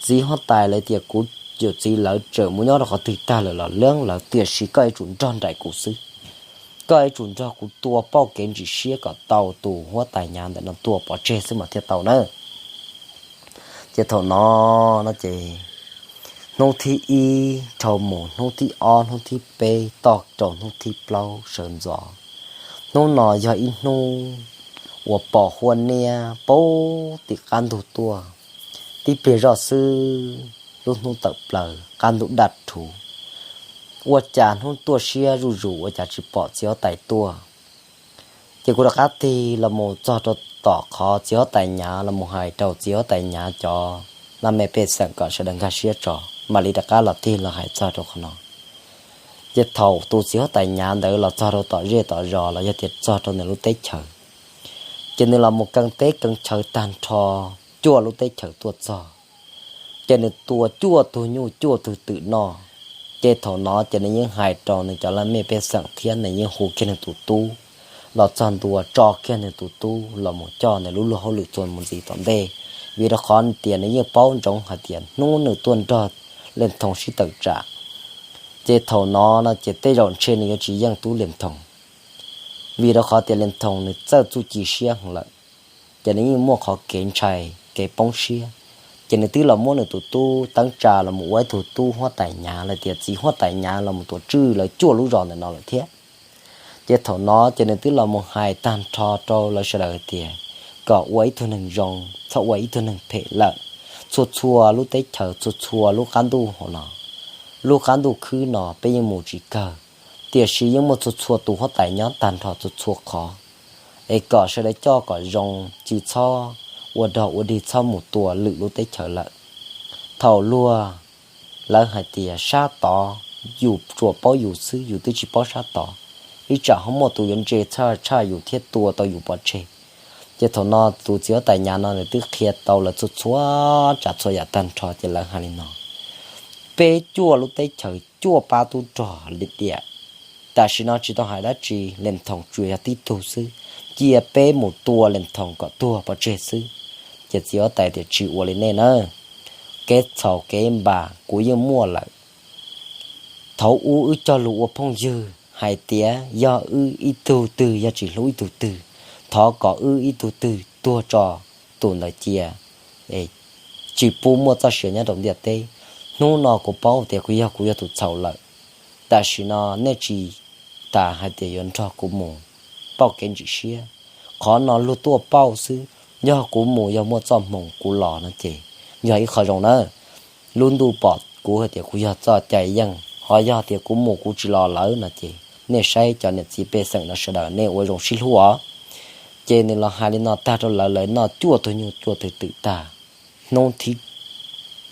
txiv huab tais lawv tias kuv yawm txiv lawv tseem mus nyob rau qhov twg tag lawm los lwb lawv, tiam sis koj yuav tsum nrog nraim kuv xwb. Koj yuav tsum nrog kuv tua pauj kev ntsim siab kom tau tus huab tais Nyav ntawm no tua pov tseg xwb mas thiaj tau nawb. Ces thaum no no ces hnub thib ib dhau mus, hnub thib ob, hnub thib peb, toj rau hnub thib plaub sawv ntxov. Hnub no yog ib hnub uas pos huab niab pub tim qab ntug tuaj, tib pliag zoj xwb lub hnub tawm plaws qab ntug daj rhuv. Ua cas hnub tuaj siab zuj zus ua cas tsis pom txiv huab tais tuaj. Ces kuv rov qab tig los mus txog rau tom qhov txiv huab tais Nyav los mus hais rau txiv huab tais Nyav cov laj mej pej xeem kom sawv daws nkag siab tso, mam li rov qab los tig los hais txog rau qhov no. Ces thaum tus txiv huab tais Nyav ntawd los txog rau tom zej tom zos los yog tias txog rau nws lub teb chaws, ces nws los mus kee teb kee chaw tag nrho cuaj lub teb chaws tuaj txog. Ces nws tua cuaj tug nyuj cuaj tug twm noj. Ces thaum no ces nws yeej hais rau nws cov laj mej pej xeem thiab nws yeej hu kiag nws tus tub los txog ntua, tso kiag nws tus tub los mus coj nws lub luag hauj lwm txuas mus ntxiv tom ntej, vim rau qhov tias nws yeej paub ntsoov hais tias hnub nws tuaj nrog Leej Thoom sib tawm tsam, ces thaum no no ces tej zaum ntshe nws yuav tsis yeej tub Leej Thoom, vim rau qhov tias Leej Thoom nws txawj txuj ci siab heev lawm. Ces nws yeej muaj qhov kev ntshai, kev poob siab. Ces nws twb los muab nws tus tub teeb tsa los mus ua ib tug tub huab tais Nyav, los tias txiv huab tais Nyav los mus tuav tswj lawv cuaj lub zos ntawm no lawm thiab. Ces thaum no ces nws twb los mus hais tag nrho rau lawv sawv daws hais tias kom ua ib tug neeg zoo, txhob ua ib tug neeg phem lawm. Txhua txhua lub teb chaws, txhua txhua lub qab ntuj hauv no, lub qab ntuj khwb no peb yeej mus tsis kawg, tiam sis yeej muaj txhua txhua tus huab tais nyob tag nrho txhua txhua qhov, es kom sawv daws coj kom zoo, tsis txhob ua dog ua dig, txhob mus tua lwm lub teb chaws lawm. Thaum luag Lawv hais tias sab tod yus tsuas paub yus xwb, yus twb tsis paub sab tod, ib tsam ho muaj tus yuav ntse tshaj tshaj yus thiab tua tau yus pov tseg. Ces thaum no tus txiv huab tais Nyav no nws twb qhia tau lawv txhua txhua tsav txhua yam tag nrho, ces lawv hais li no: Peb cuaj lub teb chaws cuaj pab tub rog li tiam, tam sim no tsis tau hais dab tsi, Lis Thoos tsuas yog tib tug xwb, cia peb mus tua Lis Thoos kom tuag pov tseg xwb. Ces txiv huab tais tias: Tsis ua li nej na, kev txhaum kev npam kuv yeej muaj lawm. Thaum ub wb cog lus ua phooj ywg hais tias yog wb ib tug twg yog tsis hlub ib tug twg, thov kom wb ib tug twg tuag tso tus ntawd cia, tsis pub muaj txoj sia nyob rau ntiaj teb. Hnub no kuv paub tias kuv yog, kuv yog tus txhaum lawm. Tam sim no nej tsis tas hais tias yuav nrog kuv mus pauj kev ntsim siab. Qhov no luag tuaj pauj xwb, yog kuv mus yog muaj txoj hmoo kuv los no ces yog ib qho zoo na. Lub ntuj pom kuv hais tias kuv yog txoj cai yeej, ho yog tias kuv mus kuv tsis los lawm no ces nej saib cov niam txiv pej xeem no sawv daws nej ua zoo sib hlub os. Ces nws los hais li no tag rau lawv, lawv noj cuaj tug nyuj cuaj tug twm tag, hnub thib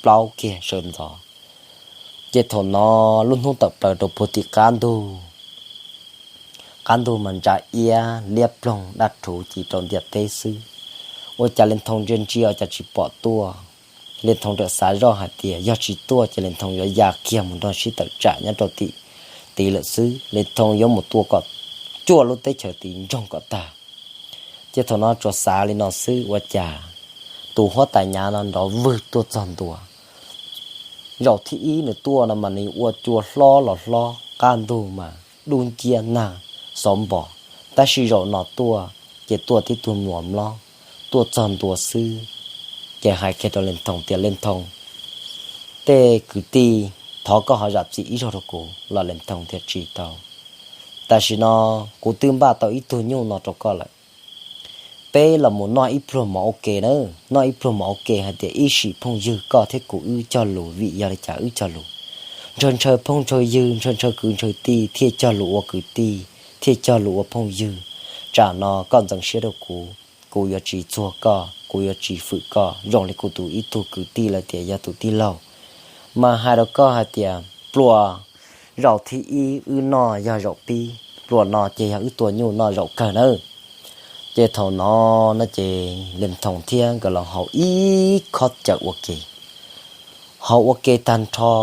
plaub kiag sawv ntxov. Ces thaum no lub hnub tawm plaws rau puag tim qab ntug, qab ntug mas ntsa iab liab ploog daj rhuv ci rau ntiaj teb xwb. Ua cas Lis Thoos ntsia ntsia ua cas tsis pom tuaj. Lis Thoos rawm xav zoj hais tias yog tsis tuaj ces Lis Thoos yuav ya kiag mus nrog sib tawm tsam nyob rau tim tid lawm xwb, Lis Thoos yuav mus tua kom cuaj lub teb chaws tid ntsoog kom tag. Ces thaum no tsuas xav li no xwb ua cas tus huab tais Nyav no nrov vwg tuaj txog ntua. Zaum thib ib nws tuaj no mas nws ua cua hlob los hlob, qab ntug mas dub nciab nag xov npos, tab sis zaum no tuaj ces tuaj tib tug mluas mlob, tuaj txog ntua xwb ces hais kiag rau Lis Thoos tias: Lis Thoos, tej kwv tij, thov koj ho zam txim ib zaug rau kuv. Los Lis Thoos tias: Tsis tau, tam sim no kuv twb npaj tau ib tug nyuj no rau koj lawm. Peb los mus noj ib pluag mov ua ke na, noj ib pluag mov ua ke hais tias ib sim phooj ywg koj thiab kuv wb cog lus, vim yog li cas wb cog lus? Ntshaw ntshaw phooj ntshaw ywg, ntshaw ntshaw kwv ntshaw tij thiaj cog lus ua kwv tij, thiaj cog lus ua phooj ywg. Tsam no koj ntxeev siab rau kuv, kuv yuav tsis txuag koj, kuv yuav tsis fwm koj, zoo li kuv tus ib tug kwv tij lawm tias yog tus tij laug. Mas hais rau koj hais tias pluas zaum thib ib wb noj yog zaum pib, pluas no ces yog wb tua nyuj noj zaum kawg nawb. Ces thaum no no ces Lis Thoos thiab nkawd los haus ib khob cawv ua ke. Haus ua ke tag nrho,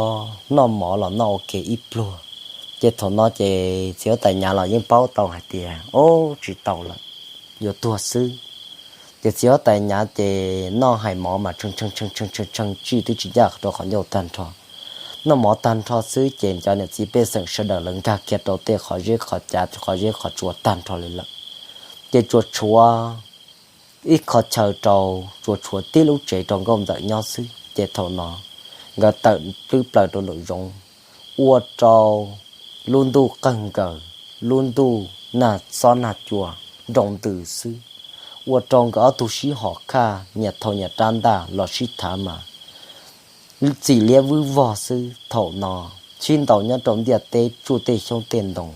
noj mov los noj ua ke ib pluag. Ces thaum no ces txiv huab tais Nyav los yeej paub tau hais tias, o, tsis tau lawm, yuav tuag xwb. Ces txiv huab tais Nyav ces noj hais mov mas tshee tshee tshee tshee tshee tshee tsij twb tsis ncaj rau qhov ncauj tag nrho. Noj mov tag nrho xwb ces cov niam txiv pej xeem sawv daws lawv nkag kiag rau tej qhov zeb qhov cav, qhov zeb qhov tsua tag nrho li lawm. Ces tsuas tshuav ib qho chaw rau, tsuas tshuav tib lub tsev rau nkauj ntxawm nyob xwb. Ces thaum no nkawd tawm plwb plaws rau nraum zoov, ua rau lub ntuj qawg nkaws, lub ntuj nag xob nag cua nroo ntws xwb, ua rau nkawd ob tug sib hom khaj nyias thau nyias rab ntaj los sib thav mas txim liab vwb vog xwb. Thaum no sib ntaus nyob rau ntiaj teb tsuj tej xyoob tej ntoo,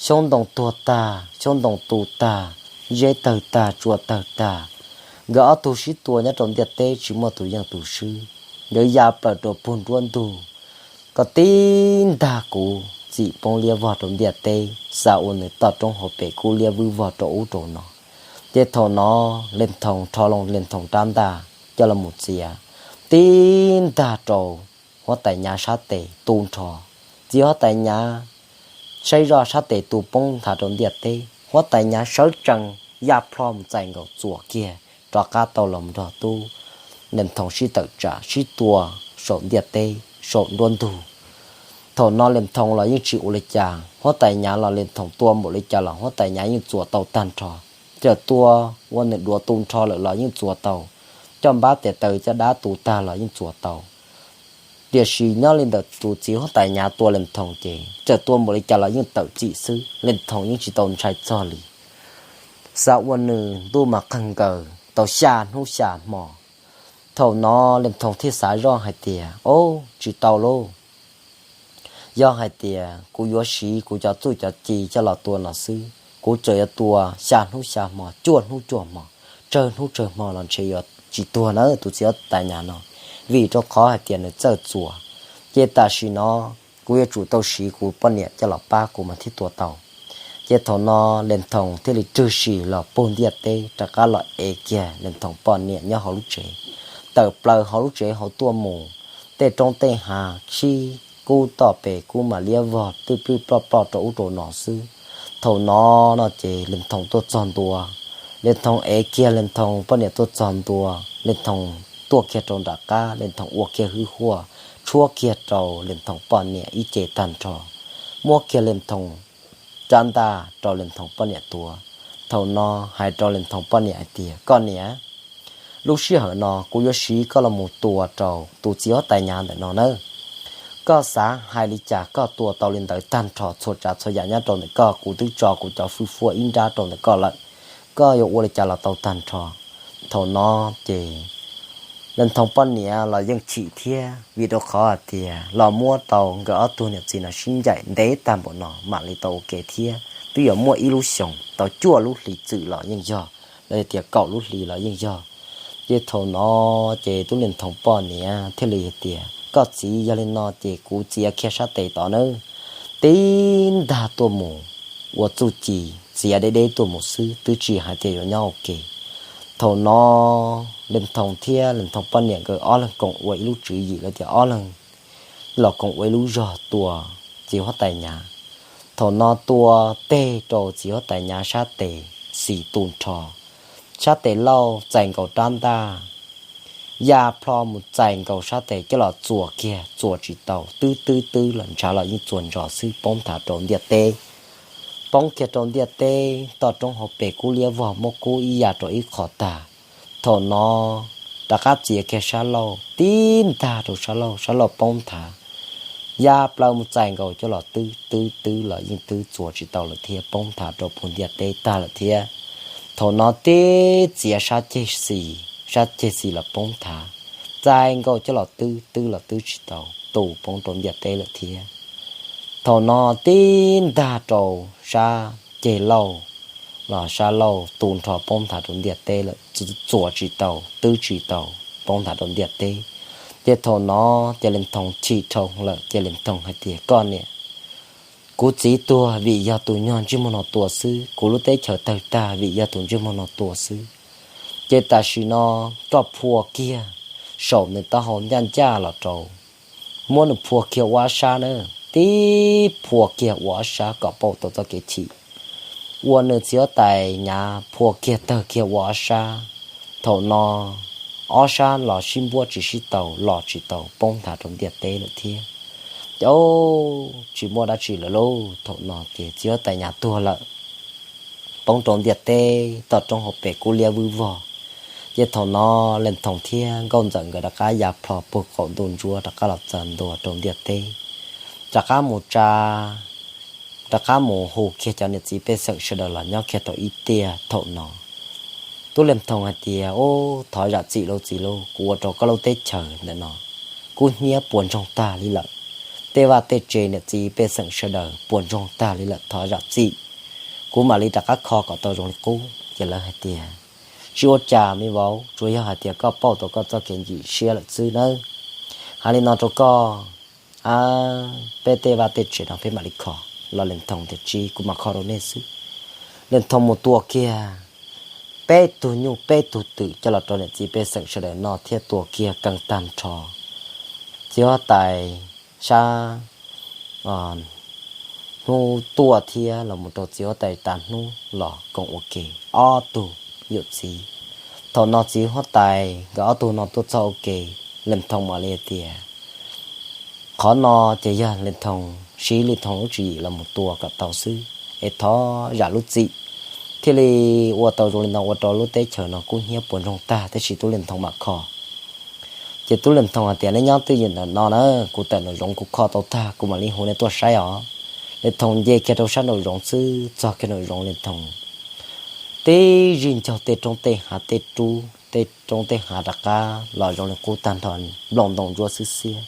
xyoob ntoo tuag tag, xyoob ntoo tu tag, zeb tawg tag, tsua tawg tag. Nkawd ob tug sib tua nyob rau ntiaj teb tsis muaj tus yeej tus swb, nkawd ya plaws rau puag nruab ntug. Koj tib ntag kuv txim poob liab vog rau ntiaj teb, xav ua nws toj roob hauv pes kub liab vwb vog rau ub rau no. Ces thaum no Lis Thoos rho loo Lis Thoos rab ntaj coj los mus txiav, tib ntag rau huab tais Nyav sab tes tu nrho. Txiv huab tais Nyav saib zoj sab tes tu poob nthav rau ntiaj teb, huab tais Nyav sawv tsees ya plho mus txais nkaus txuas kiag rov qab tau los nrog tub Lis Thoos sib tawm tsam sib tua saum ntiaj teb saum nruab ntug. Thaum no Lis Thoos los yeej tsis ua li cas, huab tais Nyav los Lis Thoos tua npaum li cas los huab tais Nyav yeej txuas tau tag nrho. Txawm tua ua nws duav tu nrho lawm los yeej txuas tau, coj npab tes taw coj dab tu tag los yeej txuas tau. Tiam sis nyob li ntawm tus txiv huab tais Nyav tua Lis Thoos ces txawm tua npaum li cas los yeej tawm txim xwb, Lis Thoos yeej tsis tau ntshai txog li. Xav ua nws ntuj mas qawg nkaws tau xya hnub xya hmo. Thaum no Lis Thoos thiaj xav zoj hais tias, o, tsis tau lauj, yog hais tias kuv yuav siv kuv cov txuj cov ci coj los tua no xwb, kuv txawm yuav tua xya hnub xya hmo, cuaj hnub cuaj hmo, tsawg hnub tsawg hmo los ntshe yuav tsis tuag na tus txiv huab tais Nyav no, vim rau qhov hais tias nws txawj txuas. Ces tam sim no kuv yuav tsum tau siv kuv poj niam coj los pab kuv mas thiaj tua tau. Ces thaum no Lis Thoo thiaj li rwg sim los puag ntiaj teb rov qab los ev kiag Lis Thoo poj niam nyob hauv lub tsev, tawm plaws hauv lub tsev hauv tuaj mus. Tej roob tej hav sib kub toj pes kub mas liab vog twb plwj ploj ploj rau ub rau no xwb. Thaum no no ces Lis Thoo tuaj txog ntua, Lis Thoo ev kiag Lis Thoo poj niam tuaj txog ntua, Lis Thoo tuaj kiag rau nram qab, Lis Thoo ua kiag hwj huaj tshuab kiag rau Lis Thoo poj niam ib ce tag nrho, muab kiag Lis Thoo rab ntaj rau Lis Thoo poj niam tuav. Thaum no hais rau Lis Thoo poj niam hais tias, Koj niam, lub sij hawm no kuv yuav siv koj los mus tua rau tus txiv huab tais Nyav ntawm no nawb. Koj xav hais li cas koj tua tau li ntawd tag nrho, txhua tsav txhua yam nyob rau ntawm koj kuv twb tso kuv cov hwj huaj ib nrab rau ntawm koj lawm. Koj yuav ua li cas los tau tag nrho. Thaum no ces Lis Thoo poj niam los yeej chim thiab, vim rau qhov hais tias los muab tau nkawd ob tug niam txiv no sib ncaim ntev tag npaum no mam li tau ua ke thiab, twb yuav muaj ib lub xyoos tau cuaj lub hlis txwm los yeej yog, los yog tias kaum lub hlis los yeej yog. Ces thaum no ces tub Lis Thoo poj niam thiaj li hais tias, Koj txiv, yog li no ces kuv txiav kiag sab tes tod nawb. Tib ntag tuaj mus ua txuj ci, txiav deb deb tuaj mus xwb, twb tsis hais tias yuav nyob ua ke. Thaum no Lis Thoo thiab Lis Thoo poj niam nkawd ob leeg koom ua ib lub tswv yim, lawv tias ob leeg los koom ua ib lub zog tua txiv huab tais Nyav. Thaum no tua teg rau txiv huab tais Nyav sab tes xis tu nrho, sab tes lauj txais nkaus rab ntaj, ya plho mus txais nkaus sab tes coj los txuas kiag, txuas tsis tau, twb twb twb los ntshav los yeej txuas ntsos xwb, poob nthav rau ntiaj teb. Poob kiag rau ntiaj teb, toj roob hauv pes kub liab vog, muab kub ib ya rau ib qho tag. Thaum no rov qab txiav kiag sab lauj, tib ntag rau sab lauj, sab lauj poob nthav, ya plaws mus txais nkaus coj los twb twb twb los yeej twb txuas tsis tau lawm thiab, poob nthav rau puag ntiaj teb tag lawm thiab. Thaum no tib txiav sab ceg xis, sab ceg xis los poob nthav, txais nkaus coj los twb twb los twb tsis tau, tu poob rau ntiaj teb lawm thiab. Thaum no tib ntag rau sab ceg lauj, los sab lauj tu nrho poob nthav rau ntiaj teb lawm, txuas tsis tau, twb tsis tau, poob nthav rau ntiaj teb. Ces thaum no ces Lis Thoo chim dhau lawm, ces Lis Thoo hais tias, Koj niam, kuv txiv tuag vim yog tus nyuag ntsej muag no tua xwb, kuv lub teb chaws tawg tag vim yog tus ntsej muag no tua xwb. Ces tam sim no koj phua kiag saum nws taub hau ncaj ncaj los rau, muab nws phua kiag ua ob sab na, tib phua kiag ua ob sab kom pauj tau txoj kev chim. Ua nws txiv huab tais Nyav phua kiag tawg kiag ua ob sab. Thaum no ob sab los sib npuab tsis sib tau, los tsis tau, poob nthav rau ntiaj teb lawm thiab. Ces tsis muaj dab tsi lawm lauj, thaum no ces txiv huab tais Nyav tuag lawm, poob rau ntiaj teb toj roob hauv pes kub liab vog. Ces thaum no Lis Thoo thiab Nkauj Ntxawm nkawd rov qab ya plho puag qaum ntuj ntsuab rov qab los txog ntua rau ntiaj teb, rov qab mus tsa, rov qab mus hu kiag cov niam txiv pej xeem sawv daws los nyob kiag tau ib tiag. Thaum no tub Lis Thoo hais tias, Ub, thov zam txim lauj txiv lauj, kuv ua rau koj lub teb chaws ntawm no kub hnyiab puas ntsoog tag li lawm. Tej vaj tej tsev niam txiv pej xeem sawv daws puas ntsoog tag li lawm, thov zam txim, kuv mam li rov qab kho kom tau zoo li qub. Ces lawv hais tias, Tsis ua cas me vauv, tsuas yog hais tias koj pauj tau koj txoj kev ncim siab lawm xwb nawb. Hais li no rau koj, peb tej vaj tej tsev no peb mam li kho. Los Lis Thoo tias, Tsis, kuv mam kho rau nej xwb. Lis Thoo mus tua kiag peb tug nyuj peb tug twm coj los rau niam txiv pej xeem sawv daws noj thiab tua kiag kees tag nrho. Txiv huab tais sab hnub tuaj thiab los mus rau txiv huab tais tas hnub los koom ua ke ob tug yawm txiv. Thaum no txiv huab tais nkawd ob tug no tuaj txog ua ke, Lis Thoo mam li tias, Qhov no ces yog Lis Thoo siv Lis Thoo lub tswv yim los mus tua kom tau xwb, es thov zam lub txim, thiaj li ua tau zoo li no ua rau lub teb chaws no kub hnyiab puas ntsoog tag, tab sis tub Lis Thoo mam kho. Ces tub Lis Thoo hais tias, Neb nyob twj ywm ntawm no na, kuv tawm nraum zoov kuv kho tau tag kuv mam li hu nej tuaj saib os. Lis Thoo nce kiag rau sab nraum zoov xwb, txog kiag nraum zoov Lis Thoo tib zig ncaug tej roob tej hav tej rub tej roob tej hav rov qab los zoo li qub tag nrho, nplooj ntoo ntsuab xwb xiab.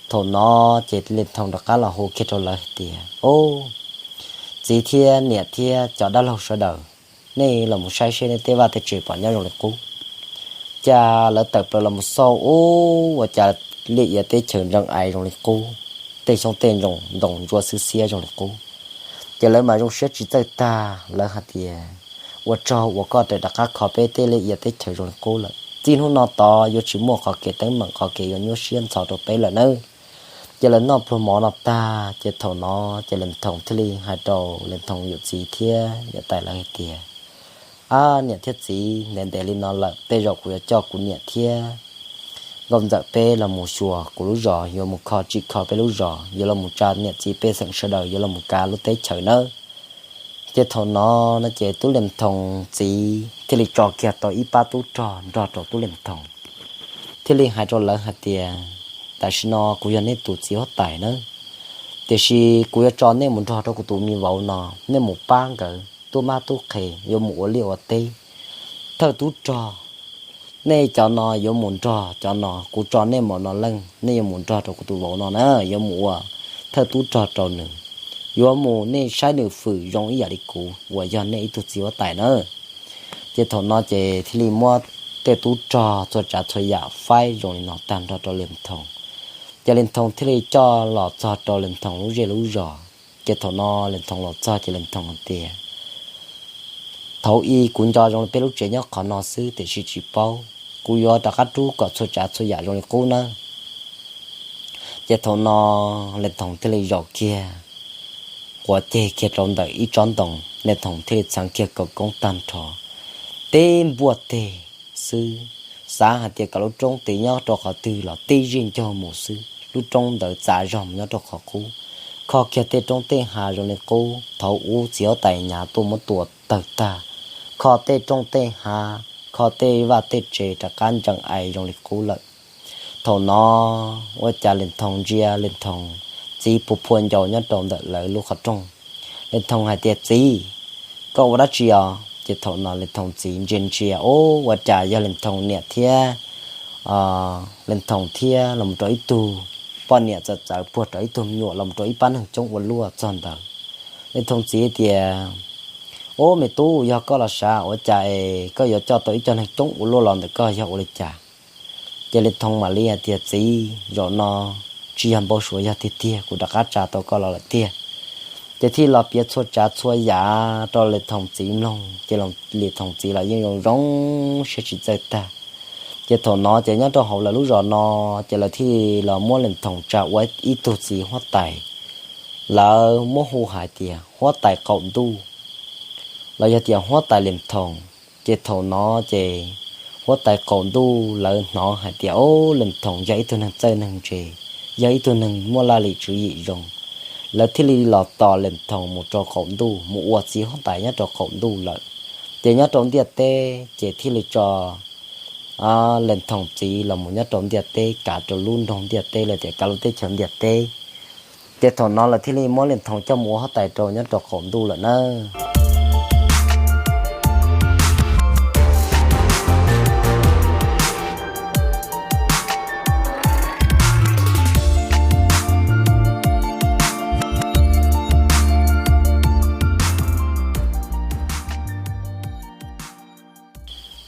Thaum no ces Lis Thoo rov qab los hu kiag rau lawv hais tias, Ob, txiv thiab niam thiab cov dab laug sawv daws, nej los mus saib seb nej tej vaj tej tsev puas nyob zoo li qub. Cas lawv tawm plaws los mus xauj, ub, ua cas liaj ia teb chaws ntsees ais zoo li qub, tej xyoob tej ntoo ntsuab xwb xiab zoo li qub. Ces lawv mas zoo siab tsis txawj tag, lawv hais tias, Ua tsaug uas koj rov qab kho peb tej liaj ia teb chaws zoo li qub lawm. Txij hnub no tod yuav tsis muaj qhov kev teeb meem, qhov kev yuav nyuaj siab ntxhov rau peb lawm nawb. Ces lawv noj pluag mov no tag, ces thaum no ces Leej Thoom thiaj li hais rau Leej Thoom yawm txiv thiab yawm tais lawv hais tias, Ab, niam thiab txiv, ntev ntev li no lawm, tej zaum kuv yuav coj kuv niam thiab nkauj ntxawm peb los mus xyuas kuv lub zos, yuav mus kho tsim kho peb lub zos, yuav los mus tsa niam txiv pej xeem sawv daws yuav los mus kav lub teb chaws nawb. Ces thaum no no ces tub Leej Thoom txiv thiaj li tso kiag tau ib pab tub rog nrog rau tub Leej Thoom, thiaj li hais rau lawv hais tias, Tam sim no kuv yog nej tus txiv huab tais nawb, tiam sis kuv yuav tso nej mus nrog rau kuv tus me vauv no, nej mus pab nkawd tub mab tub qhe, yuav mus ua liaj ua teb. Thawj tub rog, nej cov no yuav mus nrog cov no, kuv tso nej mus no leej, nej yuav mus nrog rau kuv tus vauv no na, yuav mus ua thawj tub rog rau nws, yuav mus nej saib nws fwm zoo ib yam li kuv uas yog nej ib tug txiv huab tais na. Ces thaum no ces thiaj li muab tej tub rog txhua tsav txhua yam faib zoo li no tag nrho rau Leej Thoom. Ces Leej Thoom thiaj li coj los txog rau Leej Thoom lub zej lub zos. Ces thaum no Leej Thoom los txog ces Leej Thoom hais tias, Thaum ub kuv nco zoo li peb lub tsev nyob qhov no xwb tiam sis tsis paub, kuv yuav rov qab rub kom txhua tsav txhua yam zoo li qub nawb. Ces thaum no Leej Thoom thiaj li zaum kiag quav ceg kiag rau ntawm ib tsob ntoo, Leej Thoom thiaj li txheev kiag kaus koob tag nrho, tib npuaj teg xwb, xav hais tias kom lub roob tid nyob rau qhov twg los tib zij ncaug mus xwb, lub roob ntawd txav zog mus nyob rau qhov qub. Kho kiag tej roob tej hav zoo li qub, thaum ub txiv huab tais nyav tuaj muab tua tawg tag, kho tej roob tej hav, kho tej vaj tej tsev rov qab ntsees ais zoo li qub lawm. Thaum no ua cas Leej Thoom ntsia Leej Thoom txiv puas phua ncau nyob rau ntawm lawv lub qhov rooj. Leej Thoom hais tias, Txiv, koj ua dab tsi os? Ces thaum no Leej Thoom txiv ntsia ntsia, ub, ua cas yog Leej Thoom niam thiab Leej Thoom thiab los rau ib tug poj niam txawm txawv puag rau ib tug me nyuam los rau ib pab neeg coob ua luaj txog ntawd. Leej Thoom txiv tias, Ub, me tub, yog koj los sav, ua cas es koj yuav coj tau ib co neeg coob ua luaj los ntawm koj yog ua li cas? Ces Leej Thoom mam li hais tias, Txiv, zaum no tsis yog npau suav, yog tiag tiag, kuv rov qab tsa tau koj los lawm tiag. Ces thiaj los piav txhua tsav txhua yam rau Leej Thoom txiv mloog, ces Leej Thoom txiv los yeej zoo zoo siab tsis txawj tag. Ces thaum no ces nyob rau hauv lawv lub zos no, ces lawv thiaj los muab Leej Thoom tsa ua ib tug txiv huab tais. Lawv muab hu hais tias huab tais qaum ntuj los yog tias huab tais Leej Thoom. Ces thaum no ces huab tais qaum ntuj lawv hnov hais tias, o, Leej Thoom yog ib tug neeg txawj neeg ntse, yog ib tug neeg muaj laj lim tswv yim zoo. Lawv thiaj li los tos Leej Thoom mus rau qaum ntuj, mus ua txiv huab tais nyob rau qaum ntuj lawm. Ces nyob rau ntiaj teb ces thiaj li tso Leej Thoom txiv los mus nyob rau ntiaj teb, kav rau lub nroog ntiaj teb los tias kav lub teb chaws ntiaj teb. Ces thaum no lawv thiaj li muab Leej Thoom coj mus ua huab tais rau nyob rau qaum ntuj lawm nawb.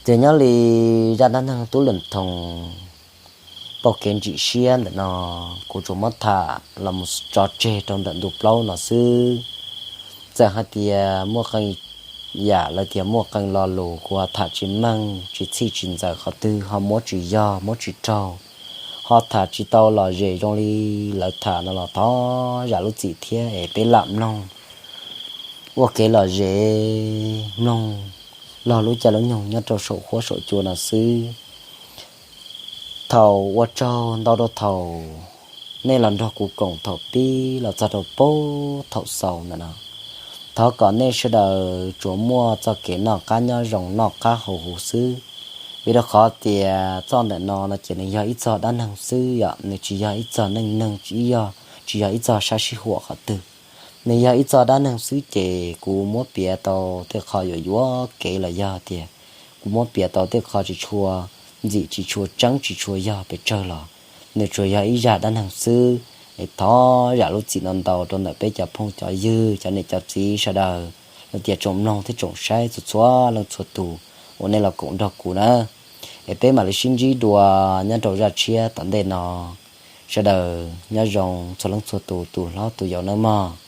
Ces nyob li zaj dab neeg tub Leej Thoom pauj kev ntsim siab ntawm no, kuv tsuas muab tham los mus tso tseg rau ntawm ntu plaub no xwb. Txawm hais tias muaj qee yam lawv tias muaj qee lo lus kuv ho tham tsis meej, tsis txhij tsis ntxaws qhov twg, ho muab tsis yog muab tsis raug, ho tham tsis tau lom zem zoo li lawv tham no los thov zam lub txim thiab es peb lam mloog ua kev lom zem, mloog log lub caij lub nyoog nyob rau saum huab saum cua no xwb. Thaum ua tsaug ntau rau thaum nej los nrog kuv koom thaum pib los txog rau pem thaum xaus ntawm no. Thov kom nej sawv daws tsuas muaj txoj kev noj qab nyob zoo, noj qab haus huv xwb, vim rau qhov tias txoj ntawm no no ces nws yog ib txog dab neeg xwb yom, nws tsis yog ib txog neej neeg, tsis yog ib txog sab sib huam qhov twg. Nws yog ib txog dab neeg xwb ces kuv muab piav tau tej qho yuam yuam kev los yog tias kuv muab piav tau tej qho tsis tshua ntxim, tsis tshua tseeb, tsis tshua yog pes tsawg los nws tsuas yog ib zaj dab neeg xwb. Es thov zam lub txim no ntau rau ntawm peb cov phooj cov ywg, cov niam cov txiv sawv daws, los tias tsoom mloog thiab tsoom saib txhua txhua leej txhua tus uas nej los koom nrog kuv na. Es peb mam li sib ntsib dua nyob rau zaj tshiab tom ntej no. Sawv daws nyob zoo txhua leej txhua tus, tus hlob tus yau nawb mog.